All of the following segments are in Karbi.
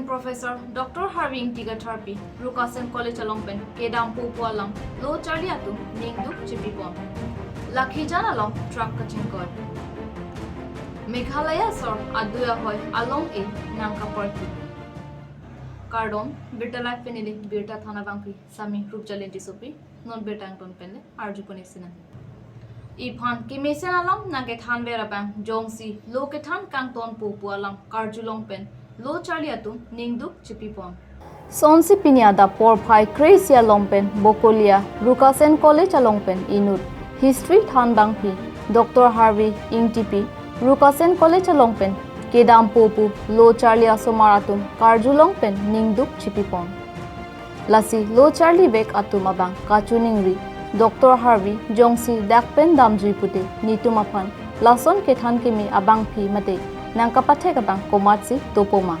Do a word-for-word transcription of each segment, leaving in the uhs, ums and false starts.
Professor Doctor Harvey Ingti Katharpi, Rukasen College along pen kedam popo alam lo charli atum ningduk chipipon. Lakhijan along truck kachingkoi. Meghalaya asor adui ahoi along-e nangkaparki. Kardom, Birta Live pen neli Birta Thana bangpi Sami Rupjalen Tissopi, non birta angton pen le arjupon-ik sinang. Iphan kemesen alam nangkethanver abang jongsi lo kethan kangton popo alam karjulong pen lo charli atum ningduk chipipon. Sonsi pini adap porphai kre-isi along pen Bokolia Rukasen College along pen inut history than bangpi Doctor Harvey Ingtipi Rukasen College along pen kedam popo lo charli asomar atum karjulong pen ningduk chipipon. Lasi lo charlivek atum abang kachiningri, Doctor Harvey jongsi dak pen damjui pute netum aphan lason kethan keme abangpi mate nangkapathek abang komatsi dopoma.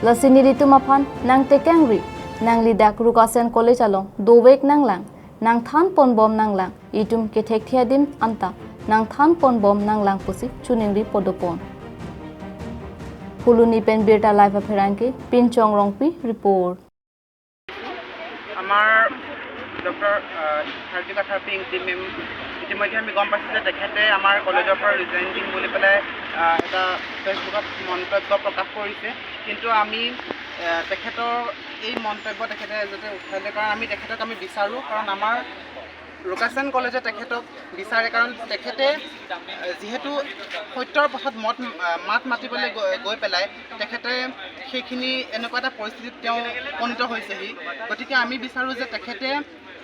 Lasi nelitum aphan nangtekangri, nangli dak Rukasen College along dovek nanglang, nangthanponbom nanglang, itum kethekthe adim anta nangthanponbom nanglang pusi chiningri podopon. Phuloni pen Birta Live apherangke Pinchong Rongpi report. আমাৰ ডক্টৰ হাৰ্জিকা থাৰ্পিং টিম মেম ইতিমধ্যে আমি গম পাইছোঁ যে তেখেতে আমাৰ কলেজৰ পৰা ৰিজাইন দিম বুলি পেলাই আহ, এটা ফেচবুকত মন্তব্য প্ৰকাশ কৰিছে। কিন্তু আমি আহ, তেখেতৰ এই মন্তব্য তেখেতে যাতে উঠাই লয়, কাৰণ আমি তেখেতক আমি বিচাৰোঁ, কাৰণ আমাৰ ৰুকাচেন কলেজে তেখেতক বিচাৰে, কাৰণ তেখেতে আহ, যিহেতু সত্যৰ পথত মত আহ, মাত মাতিবলৈ গৈ- গৈ পেলাই তেখেতে সেইখিনি এনেকুৱা এটা পৰিস্থিতিত তেওঁ উপনীত হৈছেহি। গতিকে আমি বিচাৰোঁ যে তেখেতে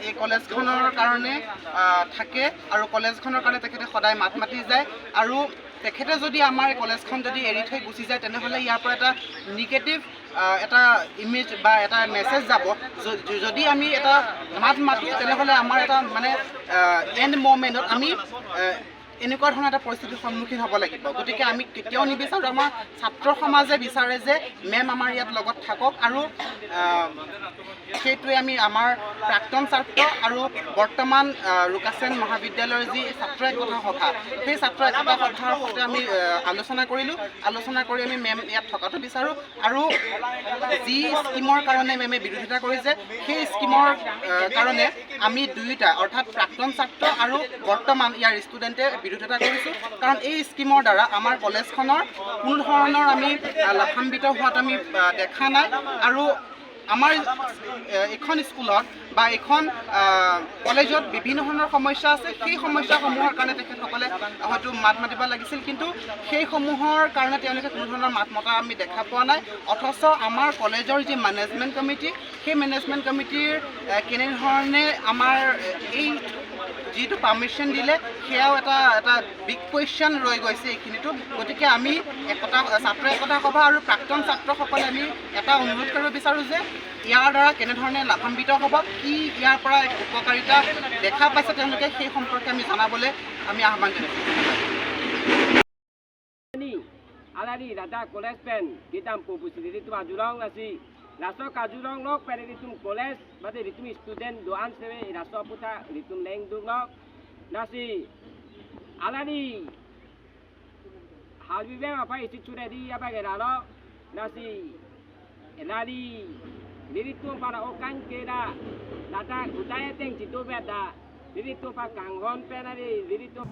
এই কলেজখনৰ কাৰণে আহ, থাকে আৰু কলেজখনৰ কাৰণে তেখেতে সদায় মাত মাতি যায়। আৰু তেখেতে যদি আমাৰ এই কলেজখন যদি এৰি থৈ গুচি যায়, তেনেহ'লে ইয়াৰ পৰা এটা নিগেটিভ এটা ইমেজ বা এটা মেছেজ যাব। য- য- যদি আমি এটা মাত মাতো, তেনেহ'লে আমাৰ এটা মানে এণ্ড মমেণ্টত আমি আহ, এনেকুৱা ধৰণৰ এটা পৰিস্থিতিৰ সন্মুখীন হ'ব লাগিব। গতিকে আমি কেতিয়াও নিবিচাৰোঁ, আমাৰ ছাত্ৰ সমাজে বিচাৰে যে মেম আমাৰ ইয়াত লগত থাকক আৰু আহ, সেইটোৱে আমি আমাৰ প্ৰাক্তন ছাত্ৰ আৰু বৰ্তমান আহ, ৰুকাচেন মহাবিদ্যালয়ৰ যি ছাত্ৰ একতা সভা, সেই ছাত্ৰ একতা সভাৰ সৈতে আমি আহ, আলোচনা কৰিলোঁ। আলোচনা কৰি আমি মেম ইয়াত থকাটো বিচাৰোঁ আৰু যি স্কিমৰ কাৰণে মেমে বিৰোধিতা কৰিছে, সেই স্কিমৰ আহ, কাৰণে আমি দুয়োটা অৰ্থাৎ প্ৰাক্তন ছাত্ৰ আৰু বৰ্তমান ইয়াৰ ষ্টুডেণ্টে বিৰোধিতা কৰিছোঁ। কাৰণ এই স্কিমৰ দ্বাৰা আমাৰ কলেজখনৰ কোনো ধৰণৰ আমি আহ, লাভান্বিত হোৱাটো আমি আহ, দেখা নাই। আৰু আমাৰ আহ, এইখন স্কুলত বা এইখন আহ, কলেজত বিভিন্ন ধৰণৰ সমস্যা আছে। সেই সমস্যাসমূহৰ কাৰণে তেখেতসকলে হয়তো মাত মাতিব লাগিছিল, কিন্তু সেইসমূহৰ কাৰণে তেওঁলোকে কোনো ধৰণৰ মাত মতা আমি দেখা পোৱা নাই। অথচ আমাৰ কলেজৰ যি মেনেজমেণ্ট কমিটি, সেই মেনেজমেণ্ট কমিটিৰ আহ, কেনেধৰণে আমাৰ আহ, এই যিটো পাৰ্মিশ্যন দিলে, সেয়াও এটা এটা বিগ কুৱেশ্যন ৰৈ গৈছে এইখিনিতো। গতিকে আমি একতা ছাত্ৰ একতা সভা আৰু প্ৰাক্তন ছাত্ৰসকলে আমি এটা অনুৰোধ কৰিব বিচাৰোঁ যে ইয়াৰ দ্বাৰা কেনেধৰণে লাভান্বিত হ'ব, কি ইয়াৰ পৰা এক উপকাৰিতা দেখা পাইছে তেওঁলোকে, সেই সম্পৰ্কে আমি জনাবলৈ আমি আহ্বান জনাইছোঁ। Ni, alari ladak college pen kedam popo si nelitum ajulong, lasi laso kajulong lok pen nelitum college mate nelitum student do-an sere laso aputhak nelitum lengduk lok, lasi alari Harvey Bey aphan isi churedi apa ke lalo, lasi alari nelitum para okan ke la ladak utai ateng chito beda nelitum aphan kanghon pen ari nelitum.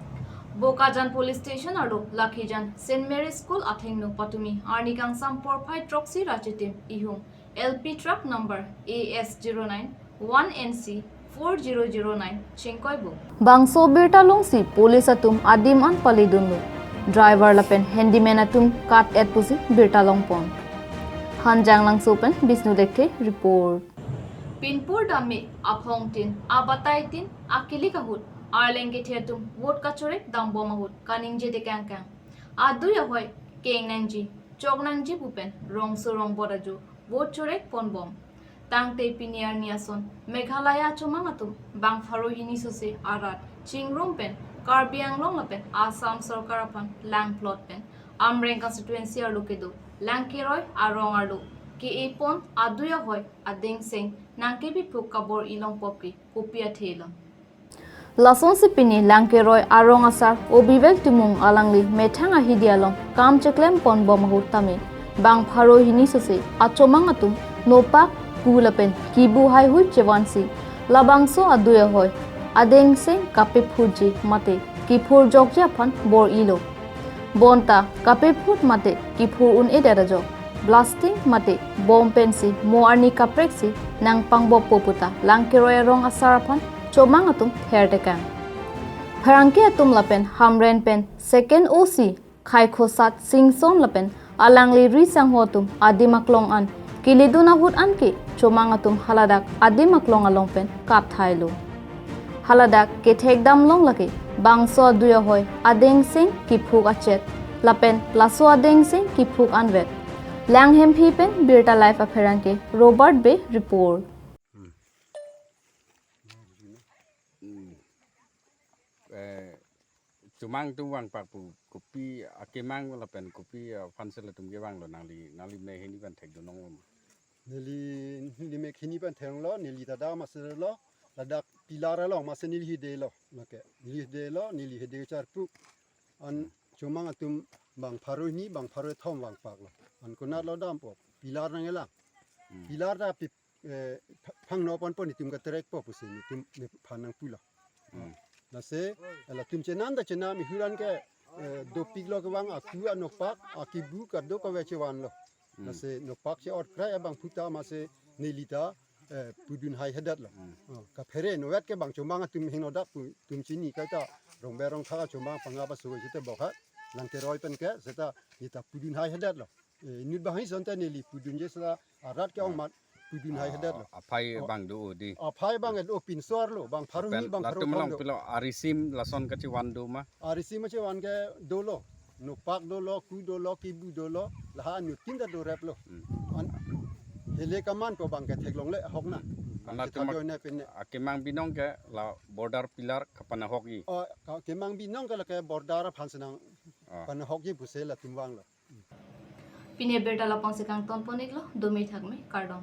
Bokajan Police Station arlo Lakhijan Saint Mary School athengno patumi arni kangsam porphai throksi ra chitim ihum L P truck number A S zero nine one N C four zero zero nine chingkoibo. Bangso birta longsi police atum adim an palidunlo. Driver lapen handyman atum kat-et pusi birta longpon. Hanjanglangso pen Bishnu Lekthe report. Pinpur dame aphongtin abataitin akilik ahut arleng kethe atum vote kachorek dambom ahut kaningje tekangkang. Adui ahoi kengnangji choknangji pu pen rongso rongbot ajo vote chorek ponbom. Tangte pini arni ason Meghalaya achomang atum bang pharo hini sose arat chingrum pen Karbi Anglong lapen Assam sorkar aphan langplot pen Amreng constituency arlo kedo Langkeroi arong arlo ke-e pon adui ahoi adengseng nangkebi phuk kabor-i longpok ke kopi athe lo. Lasonsi pini Langkeroi arong asar Obivel Timung alangli methang ahidi along kam cheklem ponbom ahut tame Bang pharo hini sose achomang atum nopak ku lapen kibu haihui chevansi labangso adui ahoi adengseng kapephutji mate kiphurjokji aphan bor-ilo. Bonta kapephut mate kiphur un-edet ajok blasting mate bomb pensi mo arni kapreksi nangpangboppo puta Langkeroi arong asar aphan chomang atum thertekang. Pherangke atum lapen Hamren pen second O C Khaikhosat Singson lapen alangli ri sangho atum adim aklong an kelidun ahut anke chomang atum haladak adim aklong along pen kapthailo. Haladak kethekdam long lake bangso adui ahoi adengseng kiphuk achet lapen laso adengseng kiphuk anvet. Langhemphi pen Birta Live apherangke Robert Bey report. Hmm. Eh, chomang atum vangpak pu kopi akemang lapen kopi aphansi latum kevanglo, nangli nangli mek hini pen thekdun longlo ma? Neli, neli mek hini pen theklonglo, neli ta dam aser lo, ladak pillar along masi neli hidelo, lake neli hidelo, neli hide charpuk. An chomang atum bang pharo hini, bang pharo kethom vangpaklo. An konatlo dampo, pillar nangkelang. Hmm. Pillar ta pi eh, pha-, phangno ponpo, netum katerekpo pusi netum nephan nangpulo. Hmm. Lasi, eh, latum chenam ta chenam, ihur an ke, eh, dopiklo kevang, aku anopak, akibu kado kave chevanlo. Hmm. Lasi nopak che-ot krai abang puta masi neli ta, eh, pudun haihedetlo. Hmm. Oh, kaphere novet ke bang chomang atum hingno dak pu, tum chini kaita rongber rongthak chomang pangap aso chete bokha, Langkeroi pen ke seta neta pudun haihedetlo. Eh, inut bang hi sonte neli pudunji seta arat ke ong mat pudun haihedetlo. Ah, aphai abang do di. Oh, aphai abang do, pinso arlo, bang pharo hini, bang pharo kethom do. Latum along pilo arisim lason kachevan do ma? Arisim kachevan ke dolo. Nopak dolo, ku dolo, kibu dolo, laha anuttin ta doreplo. Hmm. An, hele kamanpo bang ke theklongle ahok na. An latum akemang binong ke la border pillar kapanahokji. Oh, ka-, kemang binong ke lake border aphansi nang panahokji pusi latum vanglo. Pini birta lapu-an si kangton pon-iklo, domi thakme, kardom.